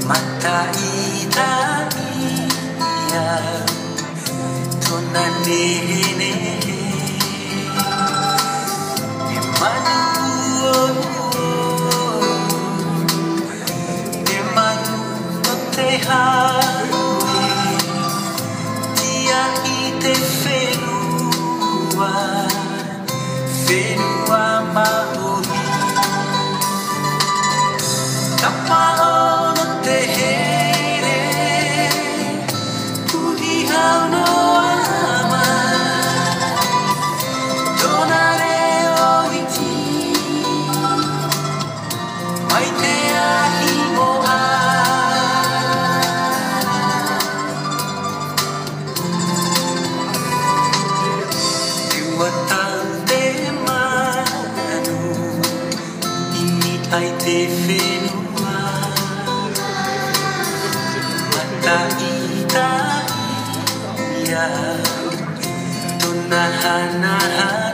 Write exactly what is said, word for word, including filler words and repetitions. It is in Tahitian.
Mataʻitaʻi au, tōna nehenehe. E manu, e manu o te hau, e tiʻa i te fenua. Fenua maori. Ka paʻo nō te here, puhi hau nō ama. Tōna reo iti, mai te ahi moʻa. Te uata te manu, ʻimi ai te fenua. Mataʻitaʻi au, tōna hanaha.